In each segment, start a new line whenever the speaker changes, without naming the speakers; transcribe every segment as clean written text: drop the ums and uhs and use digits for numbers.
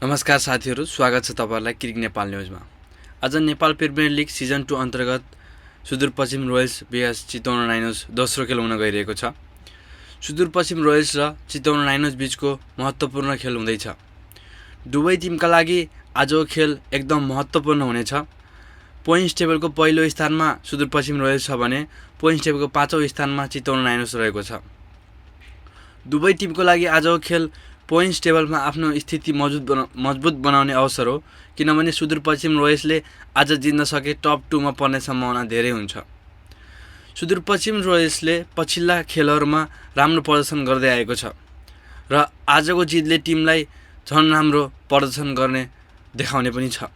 नमस्कार साथीहरू, स्वागत छ तपाईहरुलाई क्रिक नेपाल न्यूजमा। आज नेपाल प्रिमियर लिग सिजन 2 अन्तर्गत Sudurpashchim royals vs Chitwan rhinos दोस्रो खेल हुन गइरहेको छ। सुदूरपश्चिम रोयल्स र चितवन राइनोज बीचको महत्त्वपूर्ण खेल हुँदैछ। दुवै टिमका लागि आजको खेल एकदम महत्त्वपूर्ण हुनेछ। पोइन्ट्स टेबलको पहिलो स्थानमा सुदूरपश्चिम रोयल्स छ भने पोइन्ट्स टेबलको 5औं स्थानमा चितवन राइनोज रहेको छ। दुवै टिमको लागि आजको खेल पोइन्ट्स टेबलमा आफ्नो स्थिति मजबुत बनाउने अवसर हो, किनभने सुदूरपश्चिम रोयल्सले आज जित्न सके टप 2 मा पर्ने सम्भावना धेरै हुन्छ। सुदूरपश्चिम रोयल्सले पछिल्ला खेलहरूमा राम्रो प्रदर्शन गर्दै आएको छ र आजको जितले टिमलाई झन् राम्रो प्रदर्शन गर्ने देखाउने पनि छ।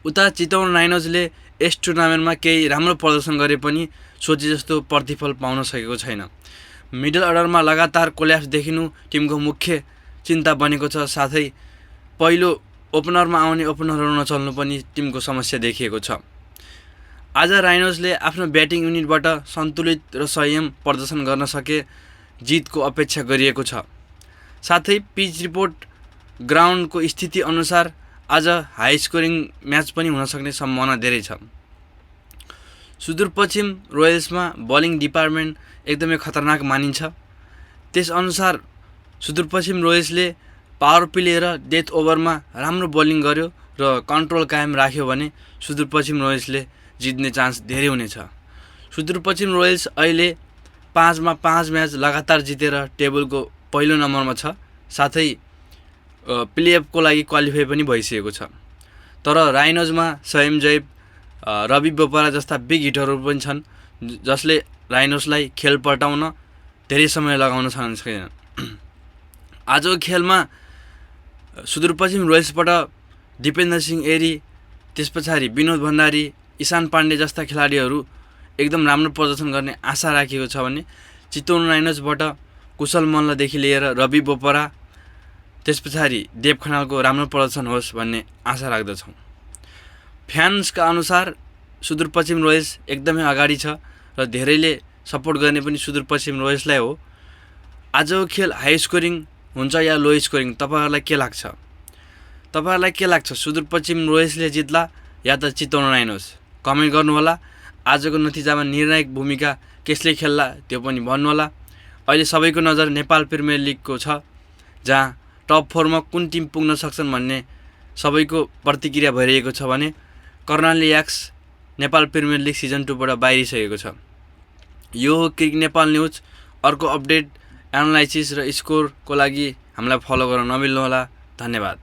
उता चितवन राइनोजले यस टुर्नामेन्टमा केही राम्रो प्रदर्शन गरे पनि सोचे जस्तो प्रतिफल पाउन सकेको छैन। मिडल अर्डरमा लगातार कोल्याप्स देखिनु टिमको मुख्य चिन्ता बनेको छ। साथै पहिलो ओपनरमा आउने ओपनरहरू नचल्नु पनि टिमको समस्या देखिएको छ। आज राइनोजले आफ्नो ब्याटिङ युनिटबाट सन्तुलित र संयम प्रदर्शन गर्न सके जितको अपेक्षा गरिएको छ। साथै पिच रिपोर्ट ग्राउन्डको स्थिति अनुसार आज हाई स्कोरिङ म्याच पनि हुन सक्ने सम्भावना धेरै छ। सुदूरपश्चिम रोयल्समा बलिङ डिपार्टमेन्ट एकदमै खतरनाक मानिन्छ। त्यसअनुसार सुदूरपश्चिम रोयल्सले पावर प्ले र डेथ ओभरमा राम्रो बलिङ गर्यो र कन्ट्रोल कायम राख्यो भने सुदूरपश्चिम रोयल्सले जित्ने चान्स धेरै हुनेछ। सुदूरपश्चिम रोयल्स अहिले 5 मा 5 म्याच लगातार जितेर टेबलको पहिलो नम्बरमा छ। साथै प्लेअफको लागि क्वालिफाई पनि भइसकेको छ। तर राइनोजमा स्वयं जैब, रवि बोपरा जस्ता बिग हिटरहरू पनि छन्, जसले राइनोजलाई खेल पल्टाउन धेरै समय लगाउन सक्दैन। आजको खेलमा सुदूरपश्चिम रोयल्सबाट दिपेन्द्र सिंह एरी, त्यसपछाडि विनोद भण्डारी, ईशान पाण्डे जस्ता खेलाडीहरू एकदम राम्रो प्रदर्शन गर्ने आशा राखिएको छ भने चितवन राइनोजबाट कुशल मल्लदेखि लिएर रवि बोपरा, त्यसपछाडि देव खनालको राम्रो प्रदर्शन होस् भन्ने आशा राख्दछौँ। फ्यान्सका अनुसार सुदूरपश्चिम रोयल्स एकदमै अगाडि छ र धेरैले सपोर्ट गर्ने पनि सुदूरपश्चिम रोयल्सलाई हो। आजको खेल हाई स्कोरिङ हुन्छ या लो स्कोरिङ, तपाईहरुलाई के लाग्छ? सुदूरपश्चिम रोयल्सले जित्ला या त चितवन राइनोज? कमेन्ट गर्नुहोला। आजको नतिजामा निर्णायक भूमिका कसले खेल्ला त्यो पनि भन्नुहोला। अहिले सबैको नजर नेपाल प्रिमियर लिगको छ, जहाँ टप 4 मा कुन टिम पुग्न सक्छन् भन्ने सबैको प्रतिक्रिया भइरहेको छ भने Karnali yaks Nepal premier league season 2 बाट बाहिरिसकेको छ। यो हो क्रिक नेपाल न्यूज। अर्को अपडेट, एनालाइसिस र स्कोरको लागि हामीलाई फलो गर्न नबिल्नुहोला। धन्यवाद।